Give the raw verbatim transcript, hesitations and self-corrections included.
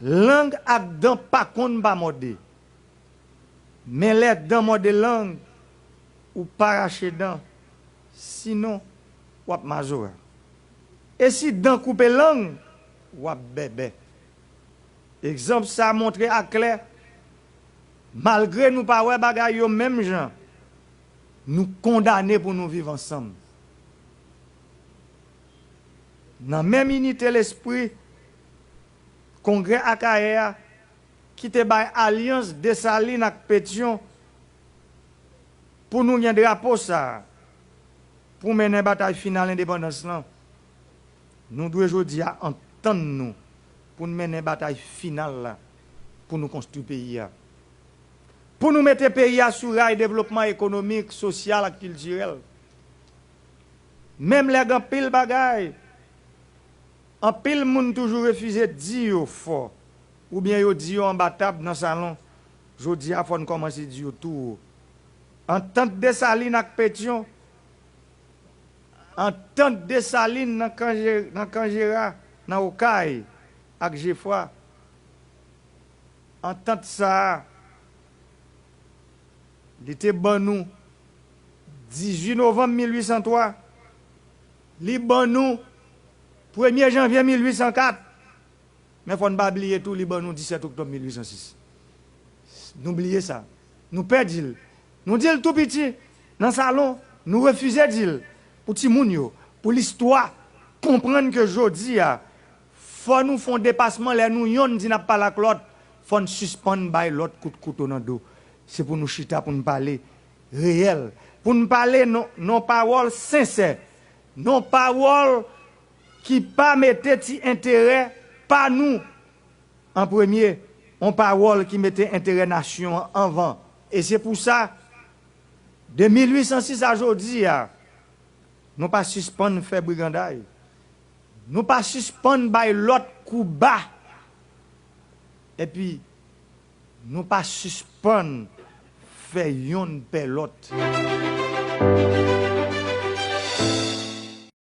Lang ak dan pa konn pa mòde. Men lè dan mòde lang, ou pa rache dan, sinon w ap mazora. E si dan koupe lang, w ap bèbè. Egzanp sa a montre aklè, malgre nou pa wè bagay yo menm jan, nou kondane pou nou viv ansanm. Nan menm inite lespri, Kongrè Akayè a, ki te bay alyans Desalin ak Petyon pou nou gen drapo sa a, pou mennen batay final endepandans lan, nou dwe jodi a antann nou pou n mennen batay final la, pou nou konstwi peyi a. Pou nou mete peyi a sou ray devlopman ekonomik, sosyal ak kiltirèl. Menm lè gen anpil bagay, anpil moun toujou refize di yo fò, oubyen yo di yo anba tab nan salon, jodi a fò n kòmanse di yo tou wo. Antant Desalin ak Petyon, antant Desalin nan kan Je-, nan kan Jera, nan Okay, ak Jefra, antant sa a, li te ban nou dizuit novanm mil uit san twa, li ban nou premye janvye mil uit san kat, men fò n pa bliye tou, li ban nou disèt oktòb mil uit san sis. Nou bliye sa. Nou pè di l. Nou di l tou piti, nan salon, nou refize di l. Pou timoun yo, pou listwa, konprann ke jodi a, fò nou fè yon depasman lè nou yonn di n ap pale ak lòt, fò n sispann bay lòt kout kouto nan do. Se pou nou chita, pou n pale reyèl, pou n pale nan, nan pawòl sensè, nan pawòl ki pa mete ti enterè pa nou an premye, yon pawòl ki mete enterè nasyon an anvan. E se pou sa, de mil uit san sis a jodi a, nou pa sispann fè briganday. Nou pa sispann bay lòt kou ba. Epi, nou pa sispann fè yonn pè lòt.